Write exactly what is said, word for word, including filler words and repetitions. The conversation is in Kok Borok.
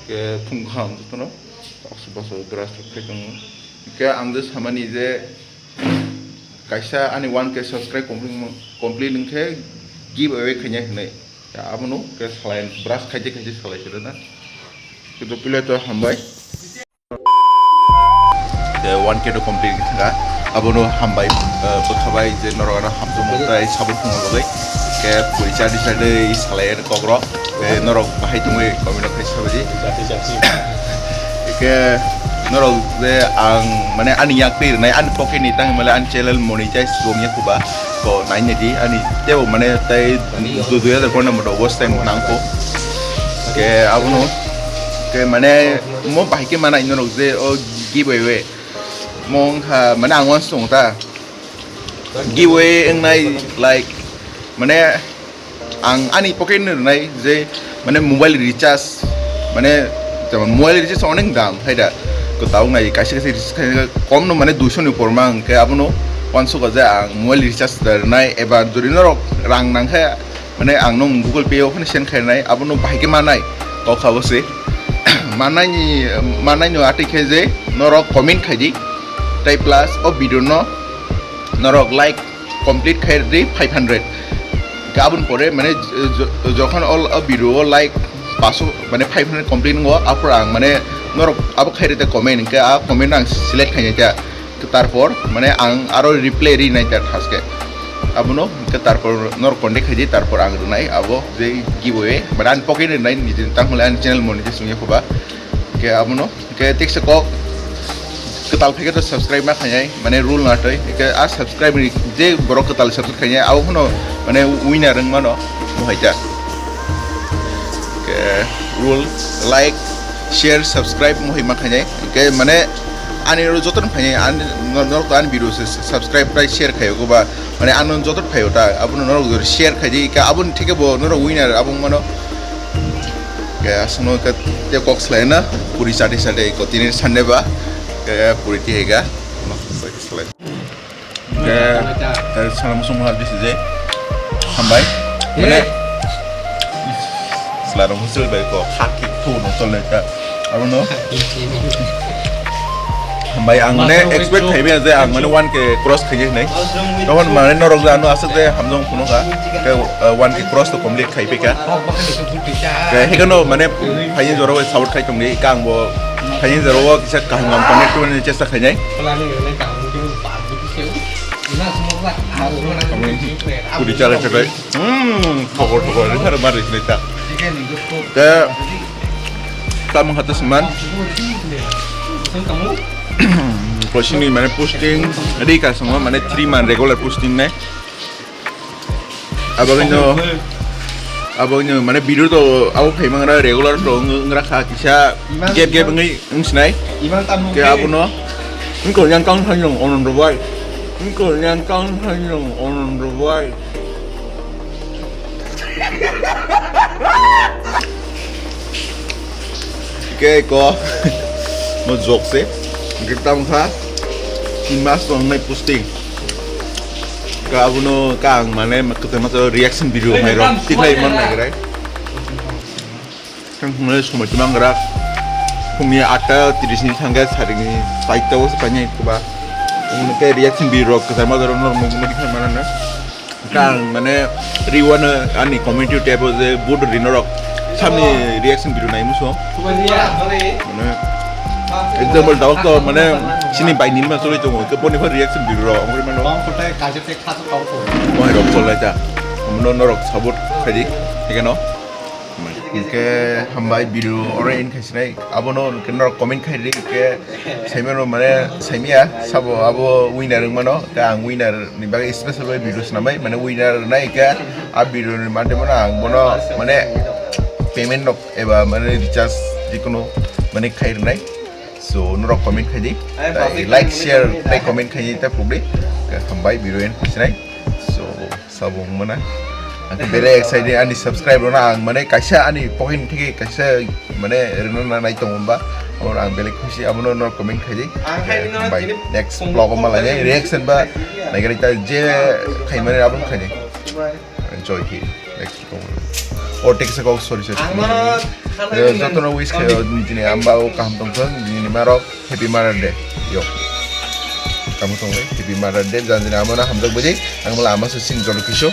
Ke phung kaham jotono, baksa baksa brush rok khai tongo. Ke ang je samani je kaisa ani one K subscribe complete mo-, complete wngkhe giveaway khainai hinwi. Ya, abono ke salai brush khaite khaite salai sirana. Kito pile to hambai. Ke one K to complete kha. Abono hambai, eh, bwkha bai je norok ano hamjakmung tai sabuk phungo bagwi. Ke puri chadi chadi salai kokro. Eh, norok bahai tongwi comment rok khai sabaidi. Jati jati. Ke norok je ang mane ani yak twi rwnai ani pocket ni tang male ani channel monetize wngya khuba. Ko naina di ani tebo mane tai du-, dui hajar kono moto watch time nangkho. Ke abono ke mane mo bahai ke mana norok je o giveaway. Mo wngkha mane ang wansong ta. Giveaway wngnai, like, mane ang ani pocket ni rwnai je mane mobile recharge, mane jemon mobile recharge onek dam hai da. Ko tabuk nai kaisa kaisa recharge khaina kom no mane duiso ni upor ma hwnkhe abono wansukha je ang mobile recharge da rwnai eba jodi norok rang nangkhe mane ang nung Google Pay o phano send khainai, abono bahai khe manai, kok kha bo se. Manai ni, manai no atwi khe je norok comment khai di, tai plus o video no norok like complete khai di five hundred. Ke aboni pore mane jo-, jokhon all o video o like paso mane five hundred complete ngo, apor ang mane norok abo khai rite comment, ke a comment ang select khainai ta. Tarpor mane ang aro reply ri nai ta thaske. Abono ke tarpor nor contact khaidi, tarpor ang rwnai abo je giveaway. Mane ani pocket ni nai niji tang hole ani channel monetize wngya khuba. Ke abono ke tikse kok kwtal phaikhe to subscribe ma khainai, mane rule na twi. Ke a subscribe ni je borok kwtal subscribe khainai abo phano mane winner wng mano mo hai ta. Ke rule like, share, subscribe mo hai ma khainai. Ke mane ani ro joto no phainai, ani no, no, ani video se subscribe khai share khai go ba, mane ano joto phaio ta, abono norok jodi share khai di, ka aboni theke bo norok winner abong mano. Ke asno ke te kok slai na, puri chati chati ko tini Sunday ba, ke puri ti hega, no, slai. Ke, ke salam sung hal bisi je, hambai, mane, slarong husel bai ko, hak ki thu no tole ka, abono. Hambai ang mane expect khai bia je ang mane one K cross khai nai. Tokon mane norok jano aswk je hamjong phunukha. Ke, uh, one K cross to complete khai pika. Ke hikano mane phaini jora bai support khai tongdi, ka ang bo phaini jora o kisa kaham kaham connect to ni chesta khai nai. Puri chala chakrai. Hmm, thokor thokor ni thar mari sinai ta. Te tamung hata seman. Posting ni mane posting, ri ka songma mane three month regular posting nai. Abagino, abagino mane video to abo phaimangra regular to ngra kha kisa gap gap ngai. Wng sinai. Iman tamo Ke ke? Abono. Wngkha yang kang thani nong onon rwbai. Wngkha yang kang thani nong onon rwbai. Ke ko. Mo jok se. Kita mkha. Timas tong nai posting. Ka abono ka ang mane kwtangma reaction video mai rok. Tiklai man nai grai. Thang thunglai somoi tuma wngkha. Phungni atta tris ni thangkhe sarini saita o se painai kuba. Phungni khe reaction video rok kwchar ma jorok norok nugwi mani khe manana. Kang mane riwano ani community tab o je vote rino rok samni reaction video nai muso. Mane example dawak to mane sini bai nini ma choli tongo ke boni pha reaction video rok ongri mano. Bang kotai kaje te khato kau ko. Mohai rok cholai ta. Mono norok support khaidi. Hikeno. Hingke hambai video oro end khai sinai. Abono hingke norok comment khai ri hingke saimano mane saimia sabo abo winner wngmano. Hingke ang winner ni bagwi special bai video swnamai mane winner nai hingke a video ni mante mano ang bono mane payment rok eba mane recharge jikunu mane khai rwnai. So norok comment khai di. Like, share, tei comment khai di ta pugdi. Hingke hambai video end khai sinai. So. Sabo wngmana. Ang khe belai excited ani subscribe rokno ang mane kaisa ani pocket theke kaisa mane rwna na nai tongo ba. Abo ang belai khusi abono no comment khai di. Ang khai rwna Hambai. Next vlog o malai reaction ba nai gari ta je khai mane abono khai di. Enjoy ki next vlog. O take sa kok sorry sorry. Ang no Jotono wish khayo nini ama o kaham tongthon, nini marok happy Mother Day. Yo. Kamu tong happy Mother Day, jan jani ama na hamjak budi, ang mala ama se sing jolo kiso.